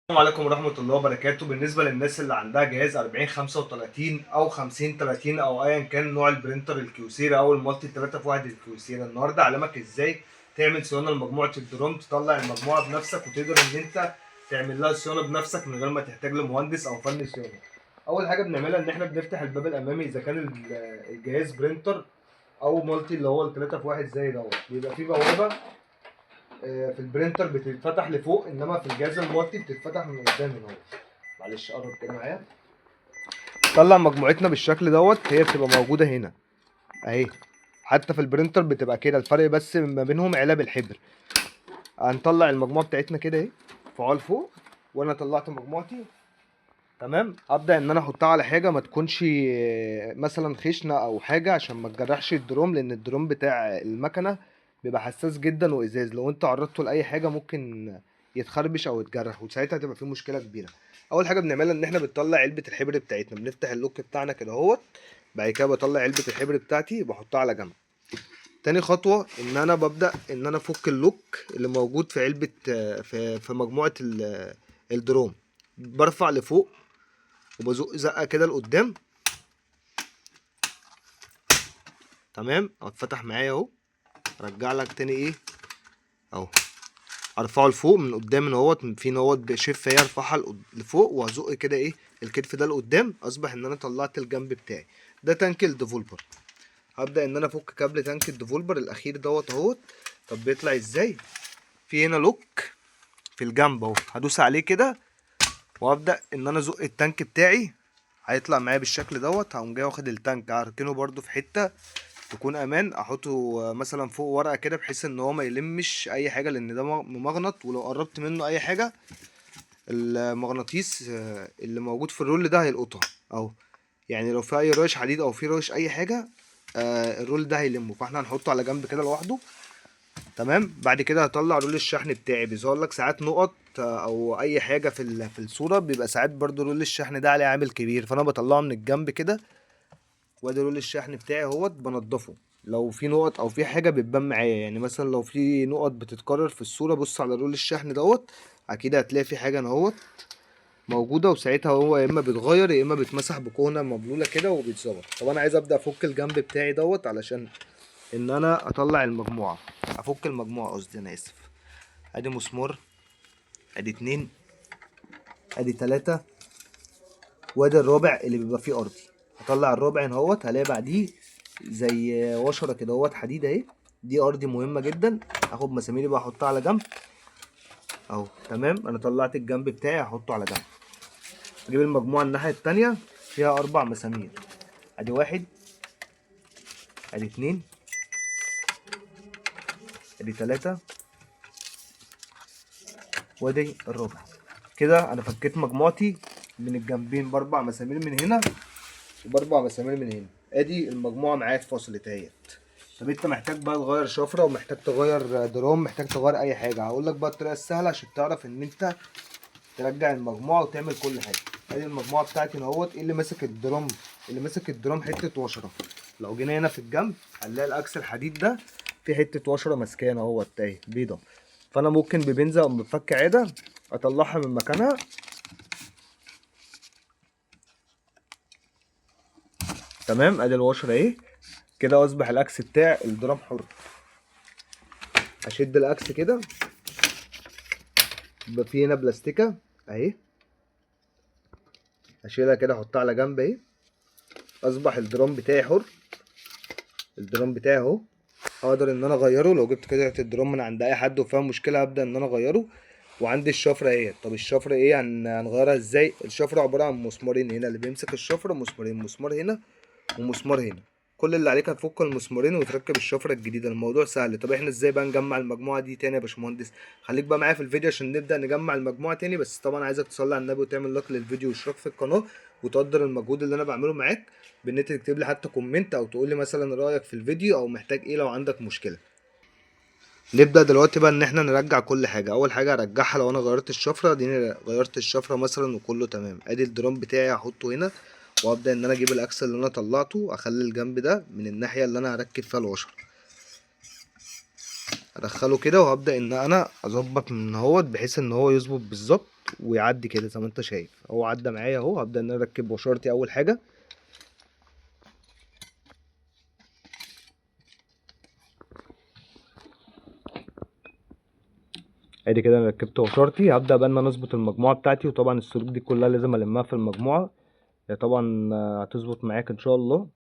السلام عليكم ورحمة الله وبركاته. بالنسبة للناس اللي عندها جهاز 4035 أو 5030 أو أيا كان نوع ال printer ال Kyocera أو ال multi 3 في 1 ال Kyocera، النهاردة أعلمك إزاي تعمل صيانة لمجموعة ال drum، تطلع المجموعة بنفسك وتقدر إن أنت تعمل لها صيانة بنفسك من غير ما تحتاج لمهندس أو فني صيانة. أول حاجة بنعملها إن إحنا بنفتح الباب الأمامي إذا كان الجهاز printer أو multi اللي هو ال 3 في 1 زي دوت، بيبقى فيه بوابة في ال printer بتتفتح لفوق، انما في الجهاز ال multi بتتفتح من قدام هنا اهو. معلش قرب كده معايا. طلع مجموعتنا بالشكل دوت، هي بتبقى موجودة هنا اهي، حتى في ال printer بتبقى كده، الفرق بس ما بينهم علب الحبر. هنطلع المجموعة بتاعتنا كده اهي فعال فوق، وانا طلعت مجموعتي تمام. ابدا ان انا احطها على حاجة ما تكونش مثلا خشنه او حاجة عشان ما تجرحش ال drum، لان ال drum بتاع المكنه بيبقى حساس جدا وازاز، لو انت عرضته لاي حاجة ممكن يتخربش او يتجرح، وساعتها هتبقى في مشكلة كبيرة. اول حاجة بنعملها ان احنا بنطلع علبة الحبر بتاعتنا، بنفتح ال lock بتاعنا كده اهوت، بعد كده بطلع علبة الحبر بتاعتي بحطها على جنب. تاني خطوة ان انا ببدا ان انا افك ال lock اللي موجود في علبة في مجموعة ال drum، برفع لفوق وبزق زقه كده لقدام. تمام، اهو اتفتح معايا اهو. ارجع لك تاني ايه اهو، ارفعه لفوق من قدام ان اهوت، في ان اهوت بشفه اهي، ارفعها لفوق وازق كده ايه الكتف ده لقدام. اصبح ان انا طلعت الجنب بتاعي ده tank ال developer. هبدا ان انا افك كابل tank ال developer الاخير دوت اهوت. طب بيطلع ازاي؟ في هنا lock في الجنب اهو، هدوس عليه كده وابدا ان انا ازق ال tank بتاعي، هيطلع معايا بالشكل دوت. هقوم جاي واخد ال tank هركنه برده في حتة تكون امان، احطه مثلا فوق ورقة كده بحيث ان هو ما يلمش اي حاجة، لان ده ممغنط، ولو قربت منه اي حاجة المغناطيس اللي موجود في ال roll ده هيلقطها اهو. يعني لو في اي رايش حديد او في رايش اي حاجة، ال roll ده هيلمه، فاحنا هنحطه على جنب كده لوحده. تمام، بعد كده هطلع roll الشحن بتاعي. بيظهر لك ساعات نقط او اي حاجة في الصورة، بيبقى ساعات برضو roll الشحن ده عليه عامل كبير، فانا بطلعه من الجنب كده، وادي roll الشحن بتاعي اهوت بنضفه. لو في نقط او في حاجة بتبان معايا، يعني مثلا لو في نقط بتتكرر في الصورة، بص على roll الشحن دوت، اكيد هتلاقي في حاجة اهوت موجودة، وساعتها هو يا اما بيتغير يا اما بيتمسح بكونه مبلوله كده وبيتظبط. طب انا عايز ابدا افك الجنب بتاعي دوت علشان ان انا اطلع المجموعة، افك المجموعة قصدي، انا اسف. ادي مسمار، ادي 2، ادي 3، وادي الرابع اللي بيبقى فيه ارضي. هطلع الرابع هنا اهوت، هلاقي بعديه زي وشره كده اهوت حديد اهي، دي ارضي مهمة جدا. اخد مساميري بقى احطها على جنب اهو. تمام، انا طلعت الجنب بتاعي احطه على جنب. اجيب المجموعة الناحية التانية فيها 4 مسامير، ادي 1، ادي 2، ادي 3، وادي الرابع. كده انا فكيت مجموعتي من الجنبين ب4 مسامير من هنا وباربع مسامير من هنا. ادي المجموعة معايا اتفصلت اهيت. طب انت محتاج بقى تغير شفرة، ومحتاج تغير درام، محتاج تغير اي حاجة. هقول لك بقى الطريقة السهلة عشان تعرف ان انت ترجع المجموعة وتعمل كل حاجة. ادي المجموعة بتاعتي اهوت. ايه اللي ماسك ال drum؟ اللي ماسك ال drum حتة وشره. لو جينا هنا في الجنب هنلاقي الاكس الحديد ده في حتة وشره ماسكانا اهوت اهي بيضة، فانا ممكن ببنزه او بفك عادة اطلعها من مكانها. تمام، ادي الوشره اهي كده. اصبح الاكس بتاع ال drum حر. اشد الاكس كده، يبقى في هنا بلاستيكه اهي، اشيلها كده احطها على جنب اهي. اصبح ال drum بتاعي حر. ال drum بتاعي اهو، اقدر ان انا اغيره. لو جبت كده ال drum من عند اي حد وفيها مشكلة هبدا ان انا اغيره. وعندي الشفرة اهي. طب الشفرة ايه؟ هنغيرها ازاي؟ الشفرة عبارة عن مسمارين هنا، اللي بيمسك الشفرة مسمارين، مسمار هنا ومسمار هنا. كل اللي عليك هتفك المسمارين وتركب الشفرة الجديدة. الموضوع سهل. طب احنا ازاي بقى نجمع المجموعة دي تاني يا باشمهندس؟ خليك بقى معايا في الفيديو عشان نبدا نجمع المجموعة تاني. بس طبعا عايزك تصلي على النبي وتعمل like للفيديو واشتراك في القناة، وتقدر المجهود اللي انا بعمله معاك بان انت تكتب لي حتى comment او تقول لي مثلا رايك في الفيديو او محتاج ايه لو عندك مشكلة. نبدا دلوقتي بقى ان احنا نرجع كل حاجة. اول حاجة هرجعها لو انا غيرت الشفرة دي، غيرت الشفرة مثلا وكله تمام. ادي ال drum بتاعي هحطه هنا، وابدا ان انا اجيب الاكس اللي انا طلعته، اخلي الجنب ده من الناحية اللي انا هركب فيها الوشره، ادخله كده، وهبدا ان انا اظبط من اهوت بحيث ان هو يظبط بالظبط. ويعدي كده زي ما انت شايف. هو عدى معايا اهو. هبدا ان انا اركب وشارتي اول حاجة. ادي كده انا ركبت وشارتي. هبدا بقى ان انا اظبط المجموعة بتاعتي، وطبعا السلوك دي كلها لازم المها في المجموعة، طبعا هتظبط معاك ان شاء الله.